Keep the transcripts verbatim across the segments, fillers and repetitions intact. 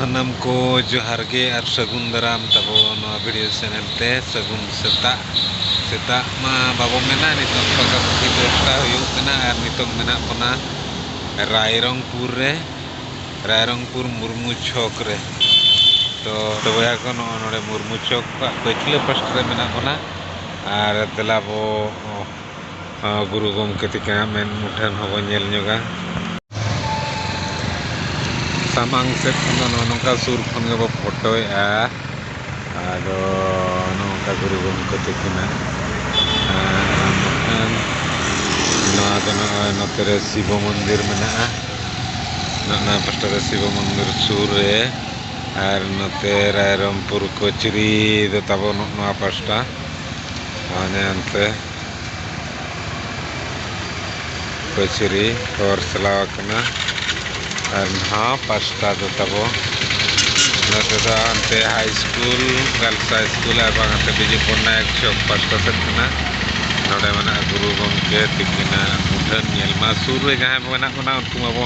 ᱥᱟᱱᱟᱢ ᱠᱚ ᱡᱚᱦᱟᱨ ᱜᱮ ᱟᱨ ᱥᱟᱹᱜᱩᱱ ᱫᱟᱨᱟᱢ ᱛᱟᱵᱚ ᱱᱚᱣᱟ ᱵᱷᱤᱰᱤᱭᱳ ᱪᱮᱱᱮᱞ ᱛᱮ᱾ ᱥᱟᱹᱜᱩᱱ ᱥᱮᱛᱟᱜ᱾ ᱥᱮᱛᱟᱜ ᱢᱟ ᱵᱟᱵᱚ ᱢᱮᱱᱟ, ᱱᱤᱛᱚᱜ ᱯᱟᱠᱟᱯᱟᱠᱤ ᱫᱚᱥᱴᱟ ᱦᱩᱭᱩᱜ ᱠᱟᱱᱟ ᱟᱨ ᱱᱤᱛᱚᱜ ᱢᱮᱱᱟᱜ ᱵᱚᱱᱟ ᱨᱟᱭᱨᱚᱝᱯᱩᱨ ᱨᱮ, ᱨᱟᱭᱨᱚᱝᱯᱩᱨ ᱢᱩᱨᱢᱩ ᱪᱷᱚᱠ ᱨᱮ᱾ ᱛᱚ, ᱛᱚ ᱵᱚᱭᱦᱟ ᱠᱚ, ᱱᱚᱜᱼᱚ ᱱᱚᱰᱮ ᱢᱩᱨᱢᱩ ᱪᱷᱚᱠ ᱠᱷᱚᱱ ᱯᱟᱹᱪᱷᱞᱟᱹ ᱯᱟᱥᱴᱟ ᱨᱮ ᱢᱮᱱᱟᱜ ᱵᱚᱱᱟ᱾ ᱟᱨ ᱫᱮᱞᱟ ᱵᱚ, ᱚ, ᱜᱩᱨᱩ ᱜᱚᱢᱠᱮ ᱛᱤᱠᱤᱱᱟᱜ ᱢᱮᱫ ᱢᱩᱴᱷᱟᱹᱱ ᱦᱚᱸᱵᱚ ᱧᱮᱞ ᱧᱚᱜᱟ᱾ ᱥᱟᱢᱟᱝ ᱥᱮᱫ ᱠᱷᱚᱱ ᱫᱚ ᱱᱚᱜᱼᱚ ᱱᱚᱝᱠᱟ ᱥᱩᱨ ᱠᱷᱚᱱ ᱜᱮᱵᱚ ᱯᱷᱳᱴᱳᱭᱮᱫᱼᱟ᱾ ᱟᱫᱚ ᱱᱚᱜᱼᱚ ᱱᱚᱝᱠᱟ ᱜᱩᱨᱩ ᱜᱚᱢᱠᱮ ᱛᱤᱠᱤᱱᱟᱜ, ᱟᱨ ᱱᱚᱣᱟ ᱫᱚ ᱱᱚᱜᱼᱚᱭ ᱱᱚᱛᱮ ᱨᱮ ᱥᱤᱵᱚ ᱢᱚᱱᱫᱤᱨ ᱢᱮᱱᱟᱜᱼᱟ᱾ ᱱᱚᱜᱼᱚ ᱱᱚᱣᱟ ᱯᱟᱥᱴᱟ ᱨᱮ ᱥᱤᱵᱚ ᱢᱚᱱᱫᱤᱨ ᱥᱩᱨ ᱨᱮ, ᱟᱨ ᱱᱚᱛᱮ ᱨᱟᱭᱨᱚᱝᱯᱩᱨ ᱠᱚᱪᱨᱤ ᱫᱚ ᱛᱟᱵᱚ ᱱᱚᱜᱼᱚ ᱱᱚᱣᱟ ᱯᱟᱥᱴᱟ᱾ ᱢᱟᱱᱮ ᱚᱱᱛᱮ ᱠᱚᱪᱨᱤ ᱦᱚᱨ ᱪᱟᱞᱟᱣ ᱟᱠᱟᱱᱟ᱾ ᱟᱨ ᱱᱚᱣᱟ ᱯᱟᱥᱴᱟ ᱫᱚ ᱛᱟᱵᱚ, ᱱᱚᱛᱮ ᱫᱚ ᱦᱟᱱᱛᱮ ᱦᱟᱭ ᱥᱠᱩᱞ, ᱜᱟᱨᱞᱥ ᱦᱟᱭ ᱥᱠᱩᱞ, ᱟᱨ ᱵᱟᱝ ᱦᱟᱱᱛᱮ ᱵᱤᱡᱩ ᱯᱚᱴᱱᱟᱭᱮᱠ ᱪᱚᱠ ᱯᱟᱥᱴᱟ ᱥᱮᱫ ᱠᱟᱱᱟ᱾ ᱱᱚᱰᱮ ᱢᱮᱱᱟᱜᱼᱟ ᱜᱩᱨᱩ ᱜᱚᱢᱠᱮ ᱛᱤᱠᱤᱱᱟᱜ ᱢᱩᱴᱷᱟᱹᱱ᱾ ᱧᱮᱞ ᱢᱟ ᱥᱩᱨ ᱨᱮ ᱡᱟᱦᱟᱸᱭ ᱵᱚ ᱢᱮᱱᱟᱜ ᱵᱚᱱᱟ, ᱩᱱᱠᱩ ᱢᱟᱵᱚ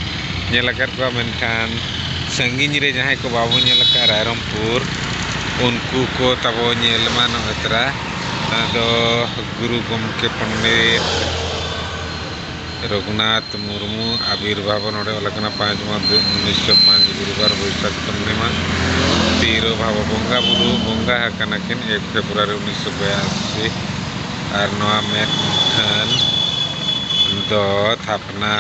ᱧᱮᱞ ᱟᱠᱟᱫ ᱠᱚᱣᱟ, ᱢᱮᱱᱠᱷᱟᱱ ᱥᱟᱺᱜᱤᱧ ᱨᱮ ᱡᱟᱦᱟᱸᱭ ᱠᱚ ᱵᱟᱵᱚ ᱧᱮᱞ ᱟᱠᱟᱫ ᱨᱟᱭᱨᱚᱝᱯᱩᱨ, ᱩᱱᱠᱩ ᱠᱚ ᱛᱟᱵᱚ ᱧᱮᱞ ᱢᱟ ᱱᱚᱜᱼᱚᱭ ᱛᱚᱨᱟ᱾ ᱟᱫᱚ ᱜᱩᱨᱩ ᱜᱚᱢᱠᱮ ᱯᱚᱱᱰᱤᱛ ᱨᱚᱜᱷᱩᱱᱟᱛᱷ ᱢᱩᱨᱢᱩ ᱟᱵᱤᱨᱵᱷᱟᱵ ᱱᱚᱰᱮ ᱚᱞ ᱟᱠᱟᱱᱟ, ᱯᱟᱸᱪ ᱢᱟᱨᱪ ᱩᱱᱤᱥᱥᱚ ᱯᱟᱸᱪ, ᱜᱩᱨᱩᱵᱟᱨ, ᱵᱳᱭᱥᱟᱠᱷ ᱯᱩᱨᱱᱤᱢᱟ, ᱛᱤᱨᱚ ᱵᱷᱟᱵ ᱵᱚᱸᱜᱟ ᱵᱩᱨᱩ ᱵᱚᱸᱜᱟ ᱟᱠᱟᱱᱟ ᱠᱤᱱ ᱮᱠ ᱯᱷᱮᱵᱽᱨᱩᱣᱟᱨᱤ ᱩᱱᱤᱥᱥᱚ ᱵᱟᱭᱟᱥᱤ᱾ ᱟᱨ ᱱᱚᱣᱟ ᱢᱮᱫ ᱢᱩᱴᱷᱟᱹᱱ ᱫᱚ ᱛᱷᱟᱯᱱᱟ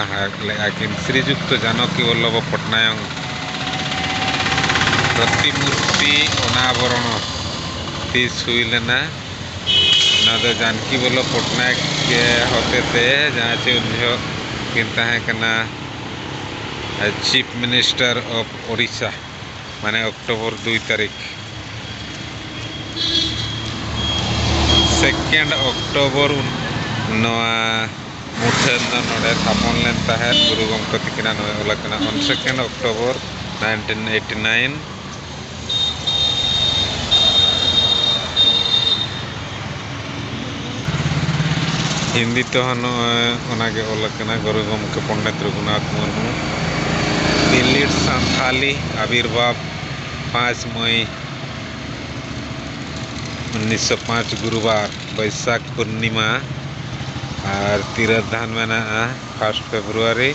ᱞᱮᱫᱼᱟ ᱠᱤᱱ ᱥᱨᱤᱡᱩᱠᱛᱚ ᱡᱟᱱᱚᱠᱤ ᱵᱚᱞᱞᱚᱵᱷ ᱯᱚᱴᱱᱟᱭᱚᱠ ᱯᱨᱚᱛᱤᱢᱩᱨᱛᱤ ᱚᱱᱟᱵᱚᱨᱚᱬ ᱛᱤᱥ ᱦᱩᱭ ᱞᱮᱱᱟ? ᱚᱱᱟ ᱫᱚ ᱡᱟᱱᱠᱤ ᱵᱚᱞᱞᱚᱵᱷ ᱯᱚᱴᱱᱟᱭᱮᱠ ᱜᱮ ᱦᱚᱛᱮᱛᱮ, ᱡᱟᱦᱟᱸ ᱪᱮ ᱩᱱ ᱡᱚᱦᱚᱜ ᱠᱤᱱ ᱛᱟᱦᱮᱸ ᱠᱟᱱᱟ Chief Minister of Odisha, ᱢᱟᱱᱮ ᱚᱠᱴᱳᱵᱚᱨ ᱫᱩᱭ ᱛᱟᱹᱨᱤᱠᱷ, ᱥᱮᱠᱮᱱᱰ ᱚᱠᱴᱳᱵᱚᱨ ᱱᱚᱣᱟ ᱢᱩᱴᱷᱟᱹᱱ ᱫᱚ ᱱᱚᱰᱮ ᱛᱷᱟᱯᱚᱱ ᱞᱮᱱ ᱛᱟᱦᱮᱸᱫ᱾ ᱜᱩᱨᱩ ᱜᱚᱢᱠᱮ ᱛᱤᱠᱤᱱᱟᱜ ᱱᱚᱣᱟ ᱚᱞ ᱟᱠᱟᱱᱟ, on second October nineteen eighty nine᱾ Hindi ᱛᱮᱦᱚᱸ ᱱᱚᱜᱼᱚᱭ ᱚᱱᱟᱜᱮ ᱚᱞ ᱟᱠᱟᱱᱟ, ᱜᱩᱨᱩ ᱜᱚᱢᱠᱮ ᱯᱚᱱᱰᱤᱛ ᱨᱚᱜᱷᱩᱱᱟᱛᱷ ᱢᱩᱨᱢᱩ᱾ ᱫᱤᱞᱤᱴ ᱥᱟᱱᱛᱷᱟᱞᱤ ᱟᱵᱤᱨᱵᱷᱟᱵᱽ, ᱯᱟᱸᱪ ᱢᱟᱹᱭ ᱩᱱᱤᱥᱥᱚ ᱯᱟᱸᱪ ᱜᱩᱨᱩᱵᱟᱨ, ᱵᱟᱹᱭᱥᱟᱠᱷ ᱯᱩᱨᱱᱤᱢᱟ, ᱟᱨ ᱛᱤᱨᱟᱹᱫᱷᱟᱱ ᱢᱮᱱᱟᱜᱼᱟ ᱯᱷᱟᱥᱴ ᱯᱷᱮᱵᱽᱨᱩᱣᱟᱨᱤ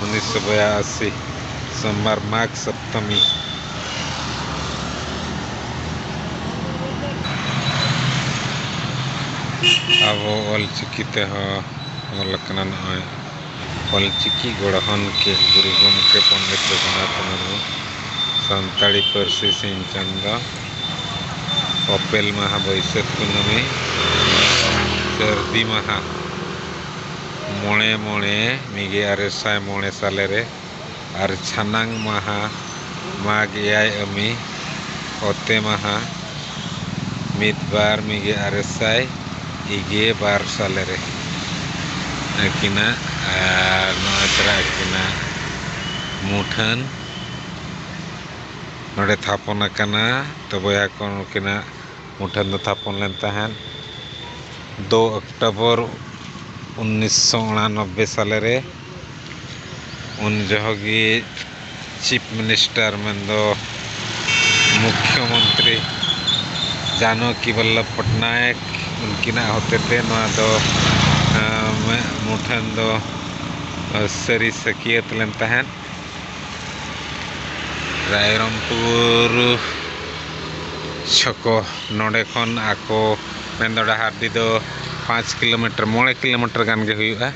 ᱩᱱᱤᱥᱥᱚ ᱵᱟᱭᱟᱥᱤ, ᱥᱳᱢᱵᱟᱨ, ᱢᱟᱜᱽ ᱥᱚᱯᱛᱚᱢᱤ᱾ ᱟᱵᱚ ᱚᱞᱪᱤᱠᱤ ᱛᱮᱦᱚᱸ ᱚᱞ ᱟᱠᱟᱱᱟ ᱱᱚᱜᱼᱚᱭ᱾ ᱚᱞᱪᱤᱠᱤ ᱜᱚᱲᱦᱚᱱ ᱠᱮᱫ ᱜᱩᱨᱩ ᱜᱚᱢᱠᱮ ᱯᱚᱱᱰᱤᱛ ᱨᱚᱜᱷᱩᱱᱟᱛᱷ ᱢᱩᱨᱢᱩ᱾ ᱥᱟᱱᱛᱟᱲᱤ ᱯᱟᱹᱨᱥᱤ ᱥᱤᱧ ᱪᱟᱸᱫᱚ, ᱚᱯᱮᱞ ᱢᱟᱦᱟ ᱵᱟᱹᱭᱥᱟᱹᱠᱷ ᱠᱩᱱᱟᱹᱢᱤ, ᱥᱟᱹᱨᱫᱤ ᱢᱟᱦᱟ ᱢᱚᱬᱮ ᱢᱚᱬᱮ ᱢᱤᱜᱮ ᱟᱨᱮ ᱥᱟᱭ ᱢᱚᱬᱮ ᱥᱟᱞᱮ ᱨᱮ, ᱟᱨ ᱪᱷᱟᱱᱟᱝ ᱢᱟᱦᱟ ᱢᱟᱜᱽ ᱮᱭᱟᱭ ᱟᱹᱢᱤ, ᱚᱛᱮ ᱢᱟᱦᱟ ᱢᱤᱫ ᱵᱟᱨ ᱢᱤᱜᱮ ᱟᱨᱮ ᱥᱟᱭ ᱤᱜᱮ ᱵᱟᱨ ᱥᱟᱞᱮ ᱨᱮ ᱟᱹᱠᱤᱱᱟᱜ, ᱟᱨ ᱱᱚᱣᱟ ᱛᱚᱨᱟ ᱟᱹᱠᱤᱱᱟᱜ ᱢᱩᱴᱷᱟᱹᱱ ᱱᱚᱰᱮ ᱛᱷᱟᱯᱚᱱ ᱟᱠᱟᱱᱟ᱾ ᱛᱚ ᱵᱚᱭᱦᱟ ᱠᱚ, ᱱᱩᱠᱤᱱᱟᱜ ᱢᱩᱴᱷᱟᱹᱱ ᱫᱚ ᱛᱷᱟᱯᱚᱱ ᱞᱮᱱ ᱛᱟᱦᱮᱸᱫ ᱫᱩ ᱚᱠᱴᱳᱵᱚᱨ ᱩᱱᱤᱥᱥᱚ ᱩᱱᱟᱱᱚᱵᱵᱳᱭ ᱥᱟᱞᱮ ᱨᱮ᱾ ᱩᱱ ᱡᱚᱦᱚᱜ ᱜᱮ ᱪᱤᱯ ᱢᱤᱱᱤᱥᱴᱟᱨ, ᱢᱮᱱᱫᱚ ᱢᱩᱠᱷᱭᱚ ᱢᱚᱱᱛᱨᱤ ᱡᱟᱱᱚᱠᱤ ᱵᱚᱞᱞᱚᱵᱷ ᱯᱚᱴᱱᱟᱭᱮᱠ, ᱩᱱᱠᱤᱱᱟᱜ ᱦᱚᱛᱮᱛᱮ ᱱᱚᱣᱟ ᱫᱚ, ᱟᱸ, ᱢᱩᱴᱷᱟᱹᱱ ᱫᱚ, ᱟᱸ, ᱥᱟᱹᱨᱤ ᱥᱟᱹᱠᱷᱭᱟᱹᱛ ᱞᱮᱱ ᱛᱟᱦᱮᱸᱫ᱾ ᱨᱟᱭᱨᱚᱝᱯᱩᱨ ᱪᱷᱚᱠᱚ, ᱱᱚᱰᱮ ᱠᱷᱚᱱ ᱟᱠᱚ ᱢᱮᱱᱫᱚ ᱰᱟᱦᱟᱨᱰᱤ ᱫᱚ ᱯᱟᱸᱪ ᱠᱤᱞᱳᱢᱤᱴᱟᱨ, ᱢᱚᱬᱮ ᱠᱤᱞᱳᱢᱤᱴᱟᱨ ᱜᱟᱱ ᱜᱮ ᱦᱩᱭᱩᱜᱼᱟ᱾